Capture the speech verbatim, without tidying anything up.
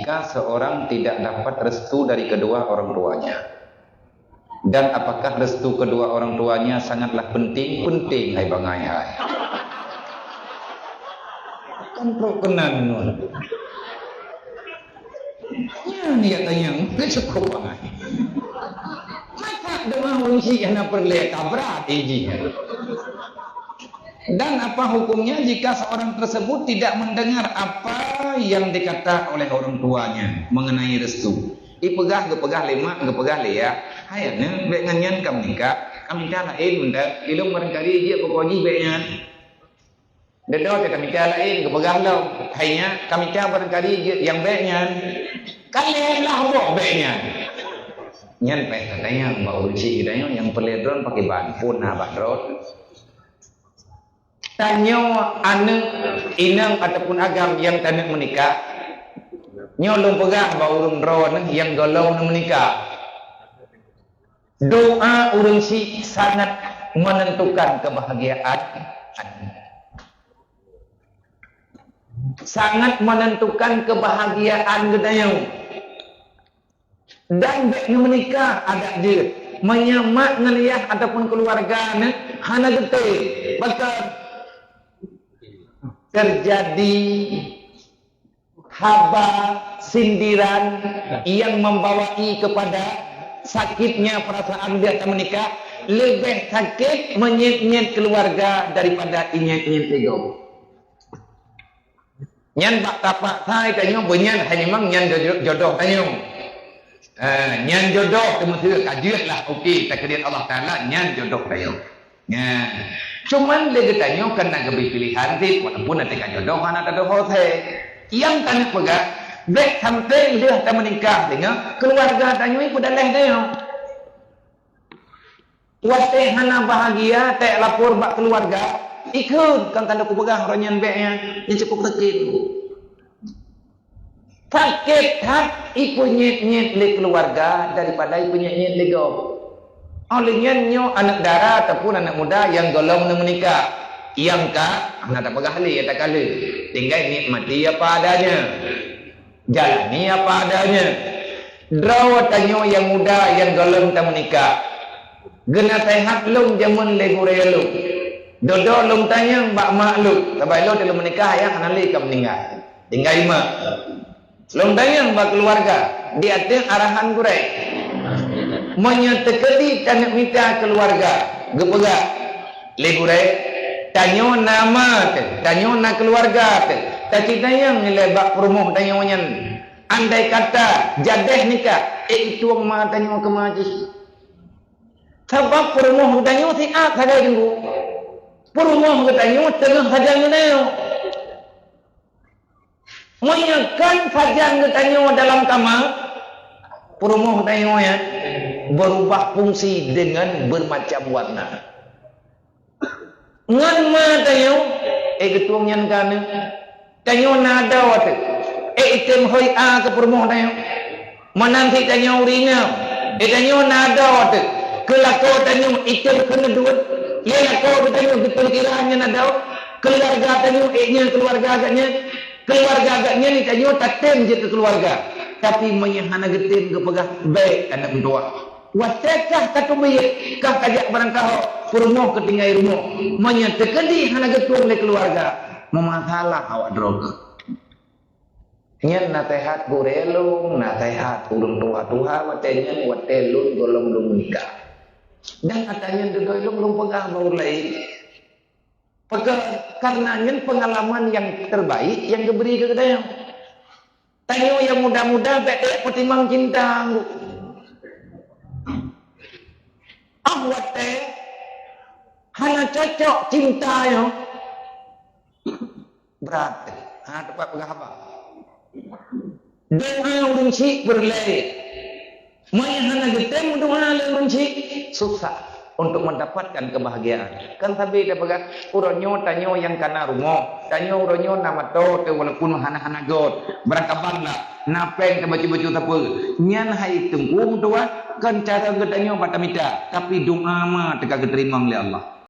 jika seorang tidak dapat restu dari kedua orang tuanya? Dan apakah restu kedua orang tuanya sangatlah penting? Penting, hai bangai hai. Kan trok keunan ngon. Nyan jak tanyong, keu cukôp bangai. Masa doa ureueng syiek hana peureulèe, ka brat jih. Dan apa hukumnya jika seorang tersebut tidak mendengar apa yang dikata oleh orang tuanya mengenai restu? Ipeugah, geupeugah lé mak, geupeugah lé yah, "Hai aneuk, bèk ngon nyan ka meunikah, ka mita laén mantong, ilôn barangkali jeuet beuko jih bèk nyan." Dudoe teuh ka mita laén, geupeugah lom, "Hai nyak, ka mita barangkali jeuet nyang bèk nyan." Ka lheueh lah boh bèk nyan. Nyan payah tatanyong bak ureueng syiek geutanyoe nyang peureulèe droeneuh pakriban, phôn na bak droeneuh. Tanyoe aneuk inong ataupun agam nyang taneuk meunikah, nyoe lôn peugah bak ureueng droeneuh nyang gohlom neumeunikah. Doa ureueng syiek sangat menentukan kebahagiaan. Sangat menentukan kebahagiaan geutanyoe. Dan bèk neumeunikah adat jeuet. Meunyoe mak ngon yah ataupun keuluwarga neuh hana geutem, pakon teujadi haba sindiran yang membawai kepada sakitnya perasaan biasa menikah, lebih sakit menyet-nyet keluarga daripada inyet-nyet ego. Nyan bak tapak sai tanyoe beunyan hai memang nyan jodoh, jodoh tanyoe. Eh, nyan jodoh teumeuseuet ka jeuet lah, oke, takdir Allah Taala nyan jodoh tanyoe. Nyan. Cuman lé geutanyoe kan na geubri pilihan cit, walaupun na teuka jodoh hana tadoho thé. Nyang taneuk peugah, bèk sampoe lheueh tameunikah deungon keuluwarga tanyoe peudaleh tanyoe. Watèe hana bahagia, teuka lapor bak keuluwarga, ikheun kan ka lôn kupeugah uroe nyan bèk nyan, nyan cukôp sakét. Sakét that ipeunyet-nyet lé keuluwarga daripada ipeunyet-nyet lé gob. Óh lheueh nyan nyoe aneuk dara ataupun aneuk muda nyang gohlom neumeunikah, nyang ka hana tapeugah lé, takalon, tinggai nikmati apa adanya. Jalani apa adanya. Droe tanyoe nyang muda nyang gohlom tameunikah. Geunaseuhat lom jameun lé gurèe lom. Dudoe lôn tanyong bak mak lôn, sabab lôn teuma meunikah ayah hana lé ka meuninggai. Tinggai mak. Lôn tanyong bak keuluwarga, di ateueh arahan gurèe. Meunyoe teukeudi taneuk mita keuluwarga, geupeugah lé gurèe, tanyoe na ma teuh, tanyoe na keuluwarga teuh, tacit tanyong ilèe bak peurumoh tanyoe nyan. Andai kata jadeh nikah, ék itueng ma tanyoe keu ma jih. Sabab peurumoh geutanyoe siat sagai teungku. Peurumoh geutanyoe teungoh sajan geutanyoe. Meunyoe kon sajan geutanyoe dalam kama, peurumoh tanyoe nyan beurubah fungsi deungon beumacam warna. Ngon ma tanyoe, ék geutueng nyan keu aneuk. Tanyoe na adoe teuh, ék item hôi a keu peurumoh tanyoe. Meunan cit tanyoe ureueng inong, ék tanyoe na adoe teuh, keu lakoe tanyoe item keuneudeuet. Lé lakoe geutanyoe geupeukira nyan adoe, keuluwarga tanyoe ék nyan keuluwarga geuh nyan. Keuluwarga geuh nyan tanyoe tatem jeuet keu keuluwarga, tapi meunyoe hana geutem geupeugah bèk aneuk meutuwah. Watèe kah ka teubiet, kah ka jak barangkaho, peurumoh keu tinggai rumoh. Meunyoe teukeudi hana geutueng lé keuluwarga, meumasalah awak droe keuh. Nyan naseuhat gurèe lôn, naseuhat ureueng tuha-tuha watèe nyan, watèe lôn gohlom lôn meunikah. Dan ata nyan deungon lôn, lôn peugah bak ureueng laén. Pakon, karena nyan pengalaman yang terbaik yang geubri keu geutanyoe. Tanyoe nyang muda-muda bèk ék peutimang cinta. Ah watèe hana cocok cinta nyoe. Brat. Ha, teumpat peugah haba. Doa ureueng chik peureulèe. Meunyoe hana geutem doa lé ureueng chik, susah untuk mendapatkan kebahagiaan. Kan sabe tapeugah, uroe nyoe tanyoe nyang kana rumoh, tanyoe uroe nyoe na moto teuh walaupun hana-hana göt. Beurangkaban lah, na péng teuh bacut-bacut sapeue. Nyan hai teungku meutuwah, kon cara geutanyoe bak tamita, tapi doa ma teuka geuteurimong lé Allah.